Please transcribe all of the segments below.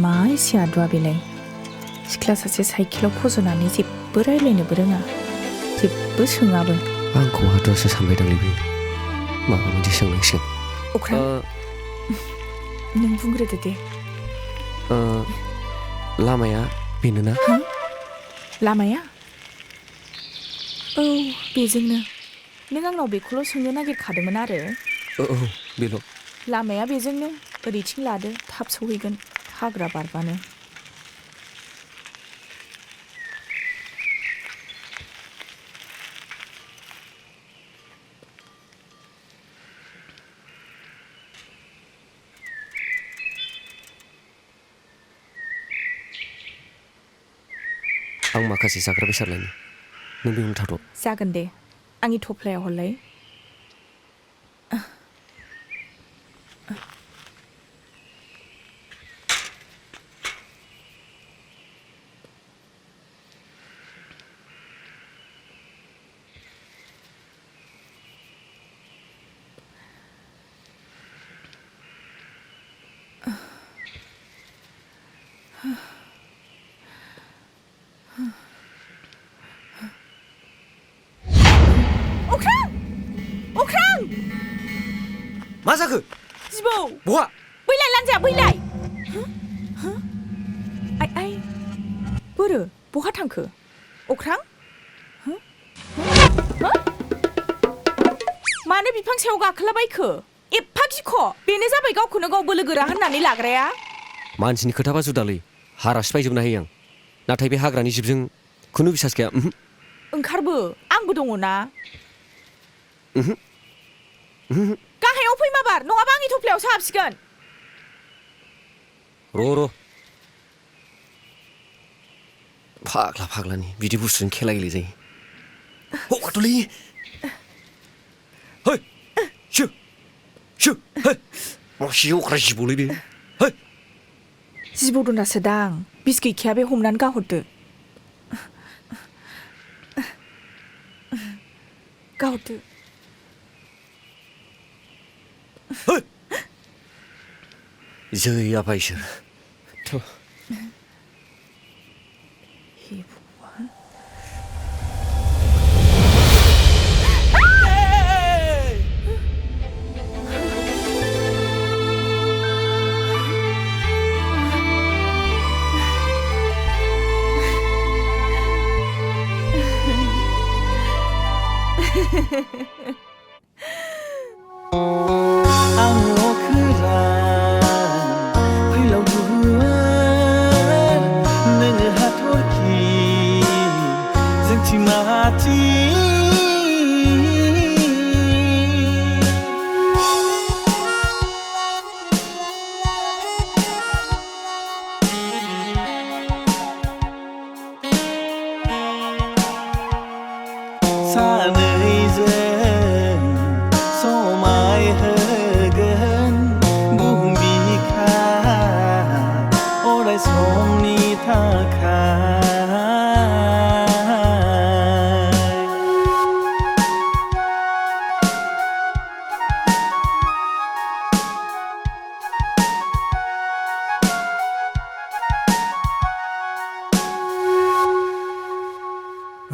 मा एसे आदुआ बेलाय सिख्ला सासे साइकेलाव फज'नानै जेबो रायलायनोबो रोङा जेबो सोङाबो आंखौ आदुआसो सानबायदांलै बे माबा मोनसे सोंनांसिगोन अख्रां नों बुंग्रोदो दे लामाया बेनोना लामाया औ बेजोंनो नों आंनाव बेखौल' सोंनो नागिरखादोंमोन आरो औ बेल' लामाया बेजोंनो ओरैथिं लादो थाब सौहैगोन हाग्रा बारबानो आं माखासे जाग्रा बेसाद लायनि नों बेयावनो थाथ' जागोन दे आंनि थफ्लायाव हरलाय मा जाखो जिबौ बहा बैलाय लान्जाया बैलाय आइ बोरो बहा थांखो अख्रां मानो बिफां सायाव गाखोलाबायखो एफा गिख' बेनो जाबाय गावखौनो गाव बोलो गोरा होननानै लाग्राया मानसिनि खोथाबा जुदालै हारा सिफायजोबनो हायो आं नाथाय बे हाग्रानि जिबजों खुनु बिसास गैया ओंखारबो आंबो दङ ना गाहायाव फै माबार नङाबा आंनि थफ्लायावसो हाबसिगोन र' फाग्लानि बिदि बुस्थुजों खेला गेलेजायो हगारथ'लै है शु है मासे अख्रा जिबौलै बे है जिबौ दन्दासो दां बिस गैखाया बे हमनानै गाहरदो गाहरदो जै आफा इसोर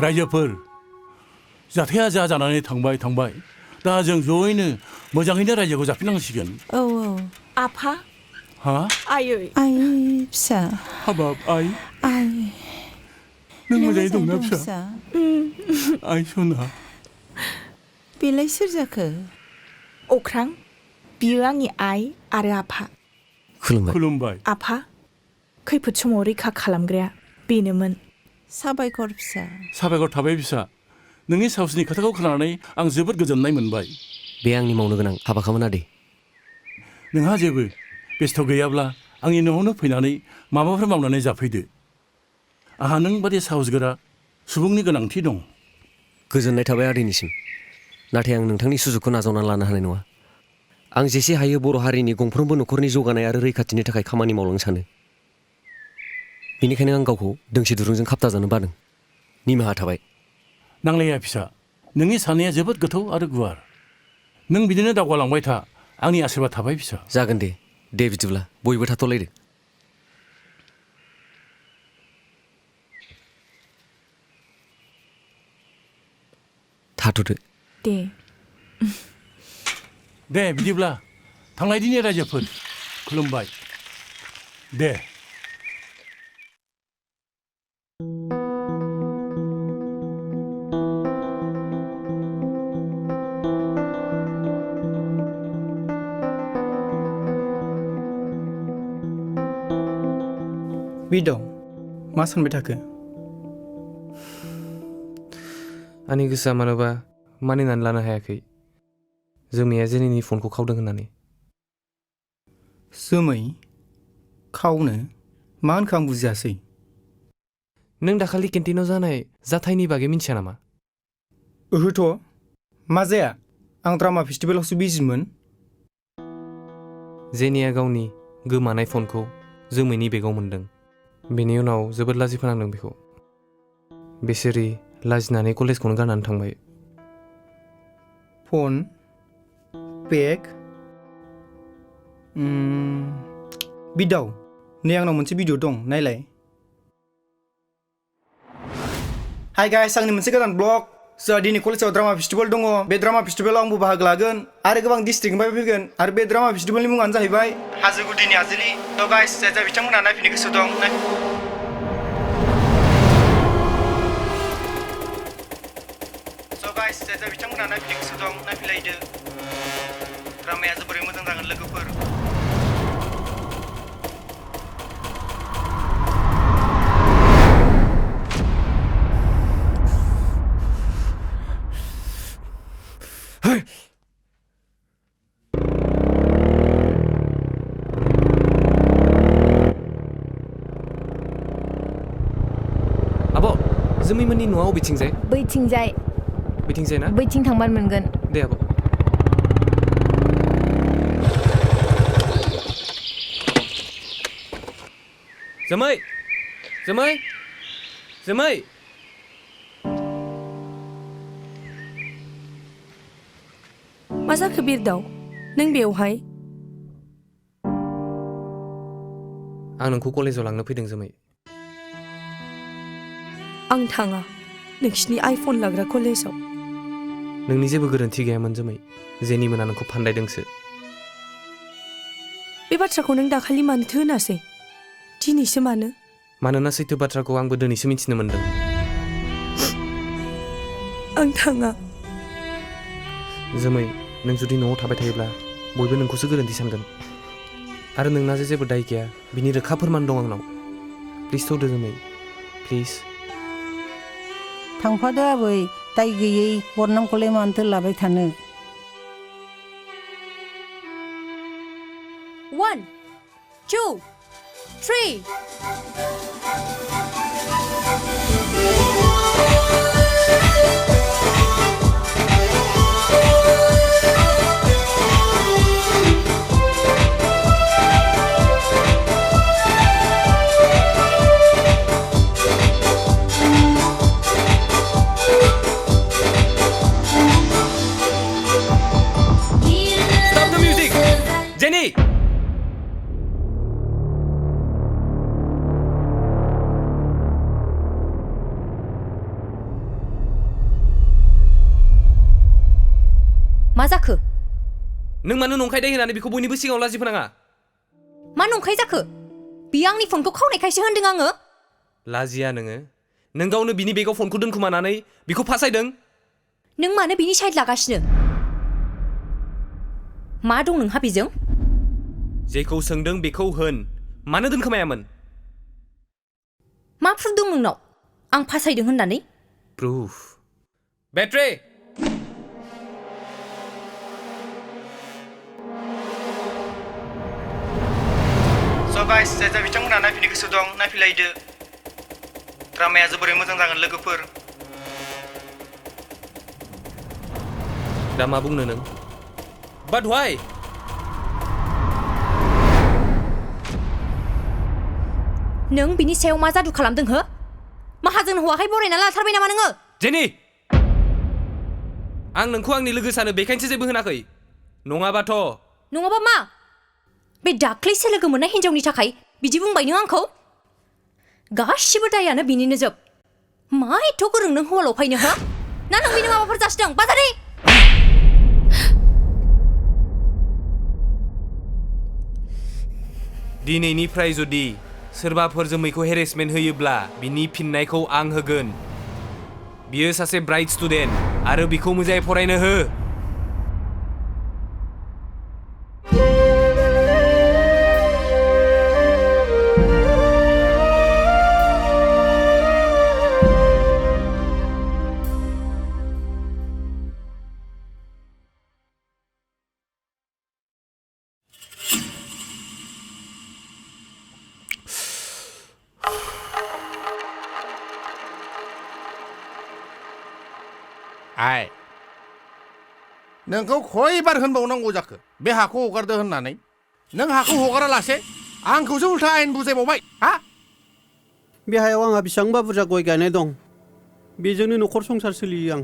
रायजोफोर जाथाया जानानै थांबाय दा जों जयैनो मोजाङैनो रायजोखौ जाफिननांसिगोन औ आफा हा आयै फिसा हाबाब आइ नों मोजाङै दंना फिसा आइ सना बेलाय सोर जाखो अख्रां बियो आंनि आइ आरो आफा खुलुमबाय आफा खैफोद समाव रैखा खालामग्राया बेनोमोन साबायखर फिसा साबायखर थाबाय फिसा नोंनि साहसनि खोथाखौ खोनानानै आं जोबोद गोजोननाय मोनबाय बे आंनि मावनो गोनां हाबाखामोन आदै नोंहा जेबो बेस्थ' गैयाब्ला आंनि न'आवनो फैनानै माबाफोर मावनानै जाफैदो आंहा नों बादि साहसगोरा सुबुंनि गोनांथि दं गोजोननाय थाबाय आदैनिसिम नाथाय आं नोंथांनि सुजुगखौ नाजावना लानो हानाय नङा आं जेसे हायो बर' हारिनि गंफ्रोमबो न'खरनि जौगानाय आरो रैखाथिनि थाखाय खामानि मावलांनो सानो बेनिखायनो आं गावखौ दोंसे दुरुंजों खाबथाजानो बादों निमाहा थाबाय नांलाया फिसा नोंनि साननाया जोबोद गोथौ आरो गुवार नों बिदिनो दावगालांबाय था आंनि आशीर्बाद थाबाय फिसा जागोन दे बिदिब्ला बयबो थाथ'लायदो थाथ'दो। दे दे बिदिब्ला थांलायदिनि रायजोफोर खुलुमबाय दे। बिदं मा सानबाय थाखो? आंनि गोसोआ मानोबा मानिनानै लानो हायाखै जोमैया जेनिनि फनखौ खावदों होननानै। जोमै खावनो मा होनखो आं बुजियासै। नों दाखालि केन्टिनाव जानाय जाथायनि बागै मिन्थिया नामा? ओहोथ' मा जाया आं ड्रामा फेस्टिभेलावसो बिजिमोन। जेनिया गावनि गोमानाय फनखौ जोमैनि बेगाव मोन्दों। बेनि उनाव जोबोद लाजि फोनांदों बेखौ। बेसोरि लाजिनानै कलेजखौनो गारनानै थांबाय। फन बेग बिदाव नै आंनाव मोनसे भिडिअ दं नायलाय। हाय गाइस आंनि मोनसे गोदान ब्लग। जोंहा दिनै कलेजाव ड्रामा फेस्टिभेल दङ। बे ड्रामा फेस्टिभेलाव आंबो बाहागो लागोन आरो गोबां डिस्ट्रिक्टनिफ्राय फैगोन। आरो बे ड्रामा फेस्टिभेलनि मुङानो जाहैबाय हाजो गुदिनि हाजिरि। थ' गाइस जाय बिथांमोनहा नायफैनो गोसो दं नायफैलायदो। ड्रामाया जोबोरै मोजां जागोन लोगोफोर। आब' जोमैमोननि न'आ अबेथिंजाय? बैथिंजाय बैथिंजाय ना? बैथिं थांबानो मोनगोन। दे आब'। जोमै जोमै जोमै मा जाखो बिरदाव नों बेवहाय? आं नोंखौ कलेजाव लांनो फैदों जोमै। आं थाङा नोंसिनि आइफन लाग्रा कलेजाव। नोंनि जेबो गोरोन्थि गैयामोन जोमै। जेनि मोना नोंखौ फान्दायदोंसो। बे बाथ्राखौ नों दाखालि मानोथो होनासै? दिनैसो मानो? मानोना सैथो बाथ्राखौ आंबो दिनैसो मिथिनो मोन्दों। आं थाङा। जोमै नों जुदि न'आव थाबाय थायोब्ला बयबो नोंखौसो गोरोन्थि सानगोन। आरो नोंना जेबो दाय गैया बिनि रोखा फोरमान दं आंनाव। प्लिज थौदो जोमै प्लिज। थांफादो आबै दाय गैयै बदनामखौलाय मानोथो लाबाय थानो। 1 2 3 Stop the music! Jenny! मा जाखो? नों मानो नंखाय दाय होनानै बेखौ बयनिबो सिगाङाव लाजि फोनाङा? मा नंखाय जाखो? बियो आंनि फनखौ खावनायखायसो होनदों आङो। लाजिया नोङो? नों गावनो बिनि बेगाव फनखौ दोनखुमानानै बिखौ फासायदों। नों मानो बिनि साइड लागासिनो? मा दं नोंहा बेजों? जेखौ सोंदों बेखौ होन। मानो दोनखोमायामोन? मा प्रुफ दं नोंनाव आं फासायदों होननानै? प्रुफ? बेट्रे! स' गाइस जाय बिथांमोनहा नायफैनो गोसो दं नायफैलायदो। ड्रामाया जोबोरै मोजां जागोन लोगोफोर। दा मा बुंनो नों? But why? नों बिनि सायाव मा जादु खालामदों हो? माहाजोन हौवाखाय बरायना लाथारबाय नामा नोङो? जेनि! आं नोंखौ आंनि लोगो सानो बेखायनोसो जेबो होनाखै। नङाबाथ'। नङाबा मा? बे दाख्लैसो लोगो मोननाय हिन्जावनि थाखाय बिदि बुंबाय नों आंखौ? गासिबो दायानो बिनिनो जोब। मा एथ' गोरों नों हौवा लफायनो हो? ना नों बेनो माबाफोर जासिदों बाजारि दिनैनिफ्राय जुदि सोरबाफोर जोमैखौ हेरेसमेन्ट होयोब्ला बिनि फिननायखौ आं होगोन बियो सासे ब्राइट स्टुडेन्ट आरो बिखौ मोजाङै फरायनो हो आइ नोंखौ खयबार होनबावनांगौ जाखो बे हाखौ हगारदो होननानै नों हाखौ हगारालासे आंखौसो उल्था आयेन बुजायबावबाय हा बे हायाव आंहा बेसेबांबा बुरजा गय गायनाय दं बेजोंनो न'खर संसार सोलियो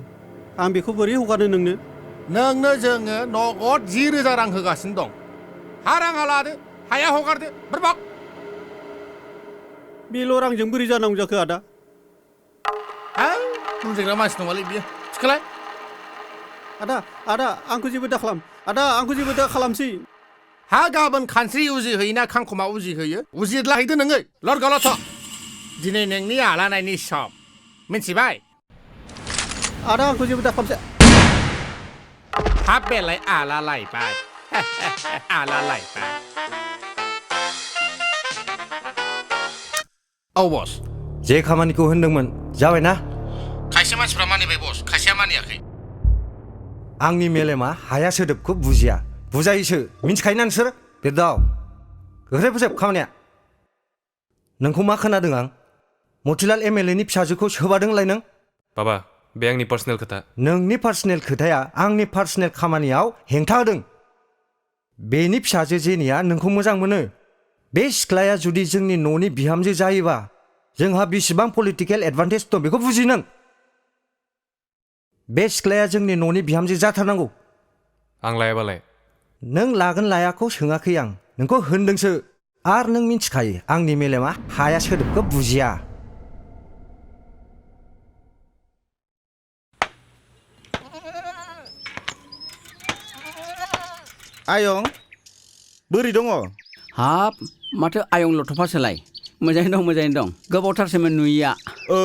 आं बेखौ बोरै हगारनो नोंनो जोङो नगद 10,000 रां होगासिनो दं हा राङा लादो हाया हगारदो बोरबाक बेल' रांजों बोरै जानांगौ जाखो आदा बुजायग्रा मानसि नङालै बियो थिखोलाय आदा आंखौ जेबो दाखालाम आदा आंखौ जेबो दाखालामसै हा गाबोन खानस्रि उजिहैयोना खांखमा उजिहैयो उजिद्लाहैदो नोङो लरगलथ' दिनै नोंनि आलानायनि सम मिन्थिबाय आदा आंखौ जेबो दाखालामसै हाब बेलाय आला लायबाय आला लायबाय औ बस जे खामानिखौ होनदोंमोन जाबाय ना खायसे मानसिफ्रा मानिबाय बस खायसेया मानियाखै आंनि मेलेमा हाया सोदोबखौ बुजिया बुजायोसो मिन्थिखायोना नोंसोर बेरदाव गोख्रै फोजोब खामानिया नोंखौ मा खोनादों आं मथिलाल MLA नि फिसाजोखौ सोबादोंलाय नों बाबा बे आंनि पार्सनेल खोथा नोंनि पार्सनेल खोथाया आंनि पार्सनेल खामानियाव हेंथा होदों बेनि फिसाजो जेनिया नोंखौ मोजां मोनो बे सिख्लाया जुदि जोंनि न'नि बिहामजो जायोबा जोंहा बेसेबां पलिटिकेल एडभान्टेज दं बेखौ बुजि नों बे सिख्लाया जोंनि न'नि बिहामजो जाथारनांगौ आं लायाबालाय नों लागोन लायाखौ सोङाखै आं नोंखौ होनदोंसो आरो नों मिन्थिखायो आंनि मेलेमा हाया सोदोबखौ बुजिया आयं बोरै दङ हाब माथो आयं लथ'फासोलाय मोजाङैनो दं गोबावथारसैमोन नुयिया औ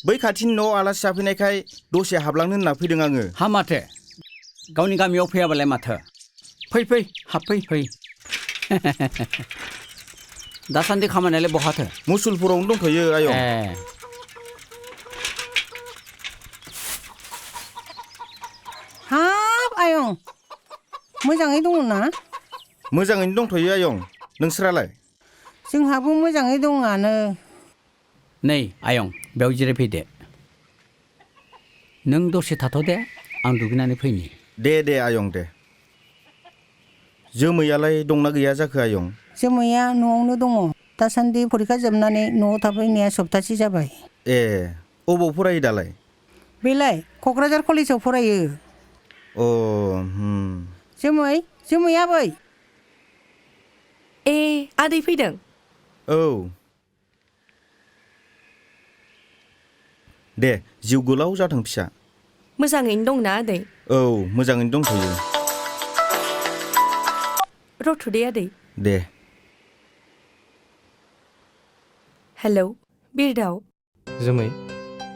बै खाथिनि न'आव आलासि जाफैनायखाय दसे हाबलांनो होनना फैदों आङो हा माथो गावनि गामियाव फैयाबालाय माथो फै हाबफै दासान्दि खामानियालाय बहाथो मुसुलपुरावनो दंथ'यो आयं हाब आयं मोजाङै दङ ना मोजाङैनो दंथ'यो आयं नोंसोरालाय जोंहाबो मोजाङै दङआनो नै आयं बेयाव जिरायफैदो नों दसे थाथ' दे आं दुगैनानै फैनि दे आयं दे जोमैयालाय दंना गैया जाखो आयं जोमैया न'आवनो दङ दासान्दि फरिखा जोबनानै न'आव थाफैनाया सप्तासे जाबाय अबाव फरायो दालाय बेलाय क'क्राझार कलेजाव फरायो जोमै आबै आदै फैदों औ दे जिउ गोलाव जाथों फिसा मोजाङैनो दंना आदै औ मोजाङैनो दंथ'यो रथ'दे आदै दे हेलौ बिरदाव जोमै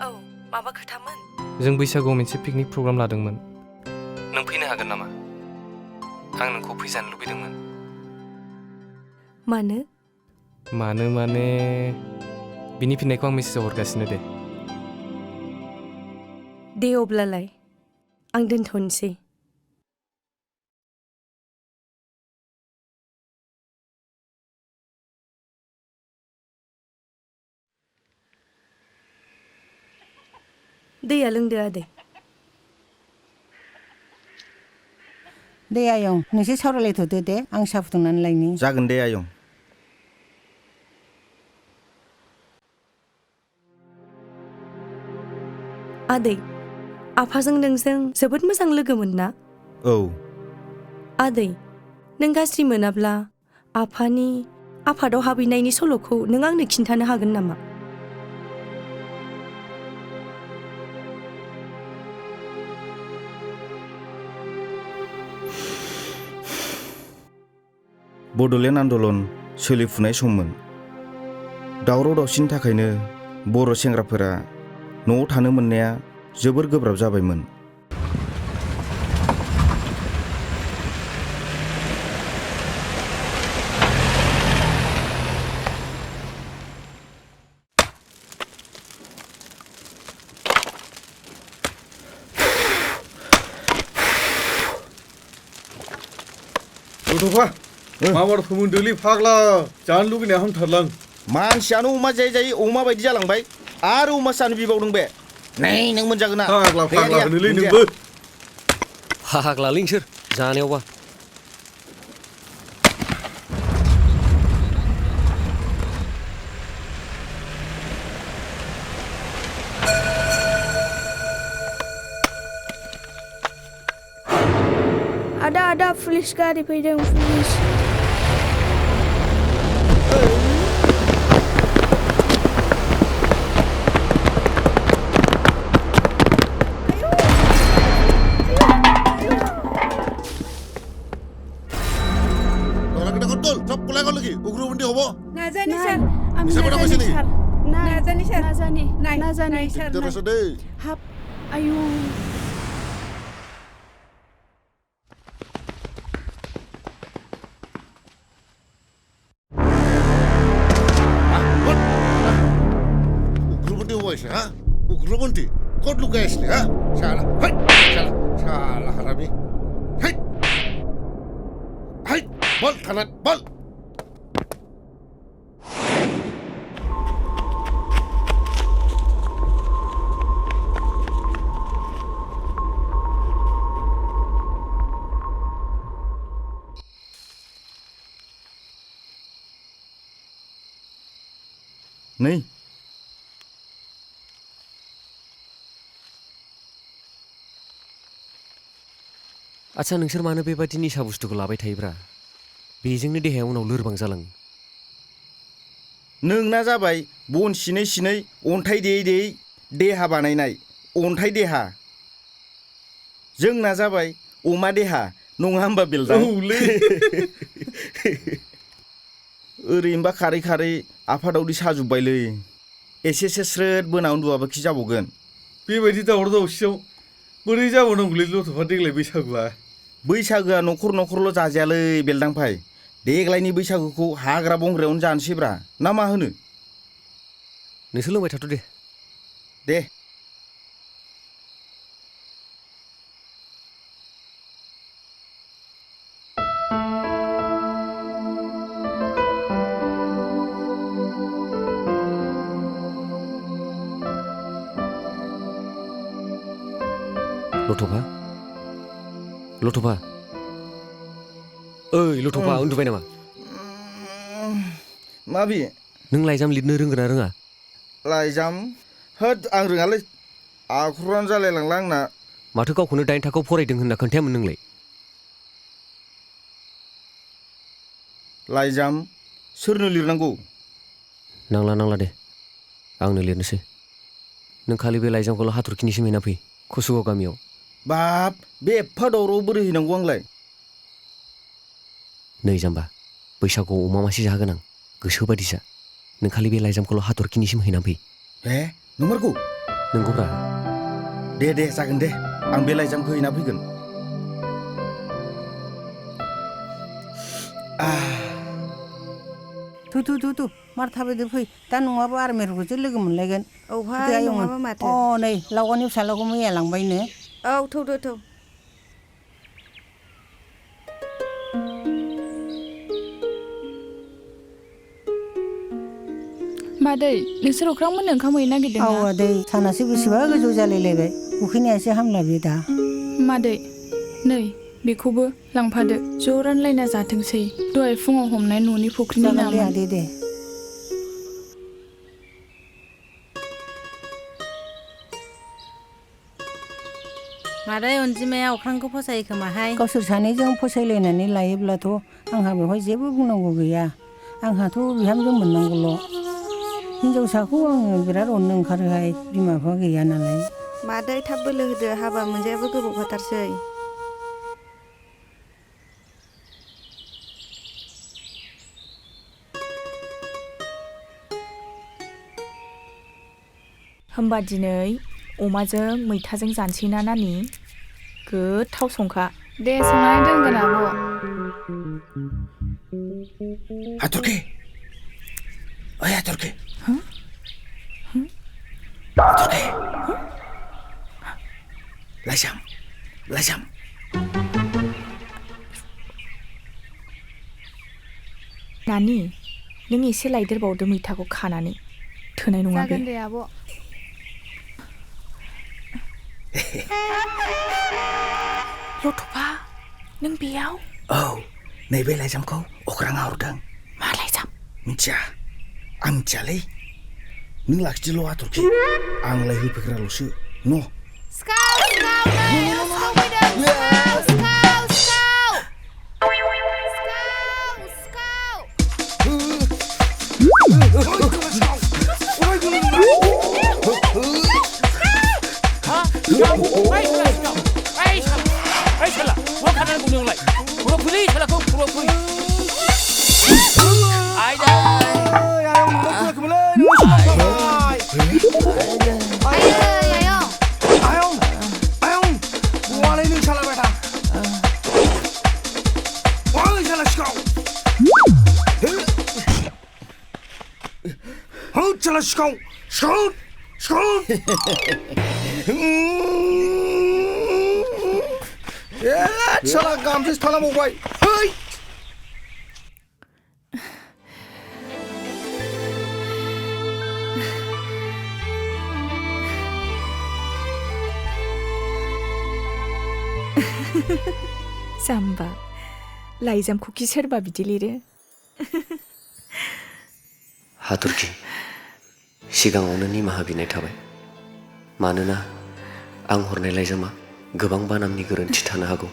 औ माबा खोथामोन जों बैसागुआव मोनसे पिकनिक प्रग्राम लादोंमोन नों फैनो हागोन नामा आं नोंखौ फैजानो लुबैदोंमोन मानो माने बिनि फिननायखौ आं मेसेजाव हरगासिनो दे अब्लालाय आं दोनथ'नोसै दैया लोंदो आदै दे आयं नोंसोर सावरायलायथ'दो दे आं साहा फुदुंनानै लायनि जागोन दे आयं आदै आफाजों नोंजों जोबोद मोजां लोगोमोन ना औ आदै नों गाज्रि मोनाब्ला आफादाव हाबहैनायनि सल'खौ नों आंनो खिन्थानो हागोन नामा बड'लेण्ड आन्दलन सोलिफुनाय सममोन। दावराव दावसिनि थाखायनो बर' सेंग्राफोरा न'आव थानो मोननाया जोबोर गोब्राब जाबायमोन। गथ'फा माबार फोमोनदोलै फाग्ला जानो लुगैनाया हामथारलां। मानसियानो अमा जायै जायै अमा बायदि जालांबाय आरो अमा जानो बिबावदों बे। नै नों मोनजागोन ना? फाग्ला फाग्ला होनोलै नोंबो। फाग्ला लिंसोर जानायावबा। Ada pulis gaari fैदों police. Nazani sir, Nazani sir, hap, ayu. Ha? Ugrubunti, kod lu guys ha? Salah, hai, salah harabi. Hai, hai, bal kanat, bal. Nih. आच्छा नोंसोर मानो बेबादि निसा बुस्थुखौ लाबाय थायोब्रा? बेजोंनो देहाया उनाव लोरबां जालाङो। नोंना जाबाय बन सिनै सिनै अन्थाइ देयै देयै देहा बानायनाय अन्थाइ देहा। जोंना जाबाय अमा देहा नङा होमबा बेलदां? ओरैनोबा खारै खारै आफादावदि साजुब्बायलै। एसेसो स्रोद बोना उन्दुआबा खि जाबावगोन। बेबायदि दावराव दावसियाव बोरै जाबावनांगौलै लथ'फा देग्लाय बैसागुआ? बैसागोआ न'खर न'खरल' जाजायालै बेलदां भाइ। देग्लायनि बैसागुखौ हाग्रा बंग्रायावनो जानोसैब्रा ना मा होनो? नोंसोर लोंबाय थाथ' दे। दे। लथ'फा लथ'फा ओइ लथ'फा उन्दुबाय नामा? माबि? नों लाइजाम लिरनो रोंगोन ना रोङा? लाइजाम? होद आं रोङालै आखरानो जालायलांला आंना। माथो गावखौनो 8 थाखोआव फरायदों होनना खोन्थायामोन नोंलाय? लाइजाम सोरनो लिरनांगौ? नांला दे आंनो लिरनोसै। नों खालि बे लाइजामखौल' हाथरखिनिसिम हैना फै कुसुगाव गामियाव। बाब बे एफा दावराव बोरै हैनांगौ आंलाय? नै जाम्बा बैसागुआव अमा मासे जाहोगोन आं गोसो बायदि जा। नों खालि बे लाइजामखौल' हाथरखिनिसिम हैना फै। हे नंमारगौ? नंगौब्रा। दे जागोन दे आं बे लाइजामखौ हैना फैगोन। थु मार थाबायदो फै दा नङाबा आर्मिफोरखौसो लोगो मोनलायगोन। औ भाइ नङाबा माथो। नै लावगानि फिसालाखौ मैया लांबायनो। औ थौ। मादै नोंसोर अख्रांमोननो ओंखाम हैनो नागिरदों ना? औ आदै सानासो बेसेबा गोजौ जालायलायबाय उखैनायासो हामला बे दा। मादै नै बेखौबो लांफादो ज' रानलायना जाथोंसै। दहाय फुङाव हमनाय न'नि फुख्रिनि नामोन। दे। मादै अनजिमाया अख्रांखौ फसायो खोमाहाय। गावसोर सानैजों फसायलायनानै लायोब्लाथ' आंहा बेवहाय जेबो बुंनांगौ गैया। आंहाथ' बिहामजो मोननांगौल'। हिनजावसाखौ आङो बिराद अननो ओंखारोहाय बिमा बिफा गैया नालाय। मादै थाब बोलो होदो हाबा मोनजायाबो गोबावखाथारसै। होमबा दिनै अमाजों मैथाजों जानोसै ना नानि गोथाव संखा दे संनानै दोनगोन आब' हाथरखि ओइ हाथरखि लाइजाम नानि नों एसे लायदेरबावदो मैथाखौ खानानै थोनाय नङा बे जागोन दे आब' लथ'फा नों बेयाव औ नैबे लाइजामखौ अख्राङा हरदों मा लाइजाम मिथिया आं मिथियालै नों लाखिदोल' हाथरखि आंलाय होफैग्राल'सो न' साला गामसो थालांबावबाय है जाम्बा लाइजामखौ कि सोरबा बिदि लिरो हाथरखि सिगाङावनो निमाहा बिनाय थाबाय मानोना आं हरनाय लाइजामा गोबां बानामनि गोरोन्थि थानो हागौ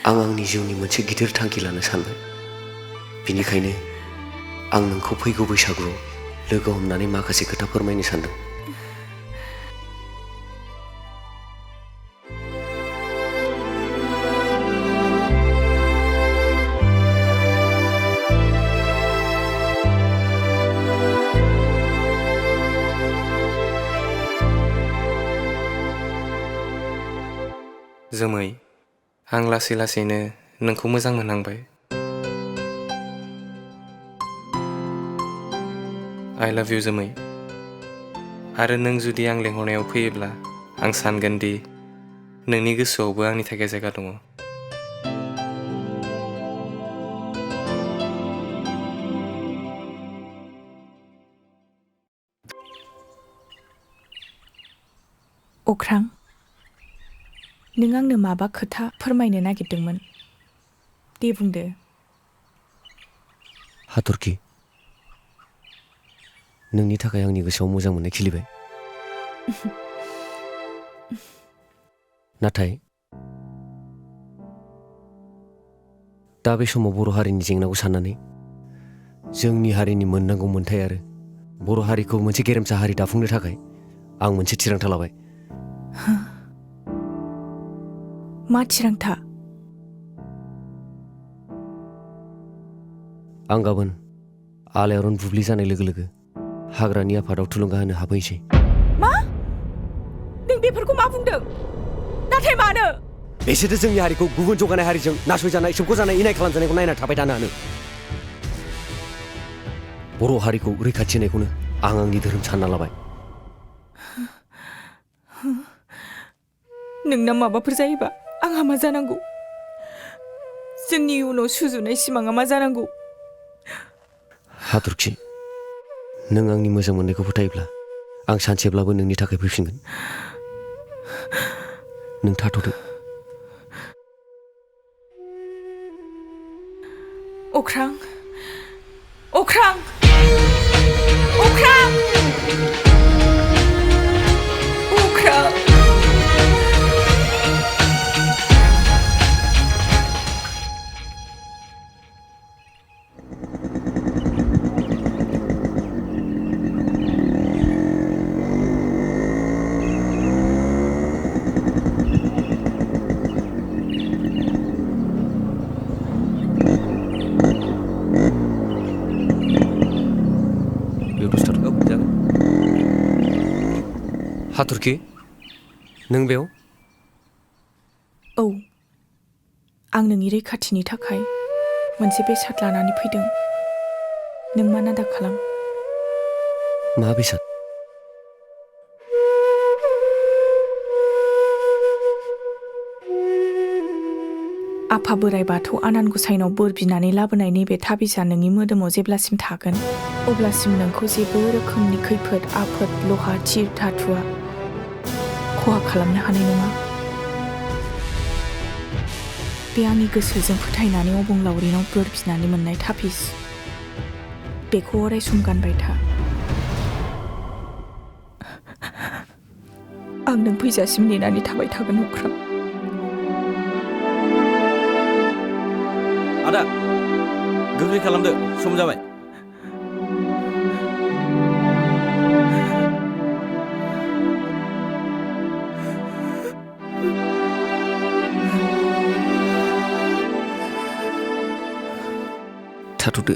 आं आंनि जिउनि मोनसे गिदिर थांखि लानो सानबाय बिनिखायनो आं नोंखौ फैगौ बैसागुआव लोगो हमनानै माखासे खोथा फोरमायनो सानदों जोमै आं लासै लासैनो नोंखौ मोजां मोनहांबाय I love you जोमै आरो नों जुदि आं लेंहरनायाव फैयोब्ला आं सानगोन दि नोंनि गोसोआवबो आंनि थाखाय जायगा दङ अख्रां नों आंनो माबा खोथा फोरमायनो नागिरदोंमोन दे बुंदो हाथरखि नोंनि थाखाय आंनि गोसोआव मोजां मोननाय खिलिबाय नाथाय दा बे समाव बर' हारिनि जेंनाखौ साननानै जोंनि हारिनि मोननांगौ मोन्थाय आरो बर' हारिखौ मोनसे गेरेमसा हारि दाफुंनो थाखाय आं मोनसे थिरांथा लाबाय मा थिरांथा आं गाबोन आलायारन बुब्लि जानाय लोगो लोगो हाग्रानि आफादाव थुलुंगा होनो हाबहैसै मा नों बेफोरखौ मा बुंदों नाथाय मानो बिसोरो जोंनि हारिखौ गुबुन जौगानाय हारिजों नासयजानाय सोबख'जानाय इनाय खालामजानायखौ नायना थाबाय थानो हानो बर' हारिखौ रैखाथि होनायखौनो आं आंनि धोरोम सानना लाबाय नोंना माबाफोर जायोबा आंहा मा जानांगौ जोंनि इयुनाव सुजुनाय सिमाङा मा जानांगौ हाथरखि नों आंनि मोजां मोननायखौ फोथायोब्ला आं सानसेब्लाबो नोंनि थाखाय फैफिनगोन नों थाथ'दो अख्रां अख्रां अख्रां अख्रां हाथरखि नों बेयाव औ आं नोंनि रैखाथिनि थाखाय मोनसे बेसाद लानानै फैदों नों माना दा खालाम मा बेसाद आफा बोराइ बाथौ आनान गसाइनाव बोर बिनानै लाबोनाय नैबे थाबिसा नोंनि मोदोमाव जेब्लासिम थागोन अब्लासिम नोंखौ जेबो रोखोमनि खैफोद आफोद लहा थिर धातुआ खहा खालामनो हानाय नङा बे आंनि गोसोजों फोथायनानै अबंलावरिनाव बोर बिनानै मोननाय थाबिस बेखौ अराय सम गानबाय था आं नों फैजासिम नेनानै थाबाय थागोन अख्रां आदा गोख्रै खालामदो सम जाबाय थाथ'दो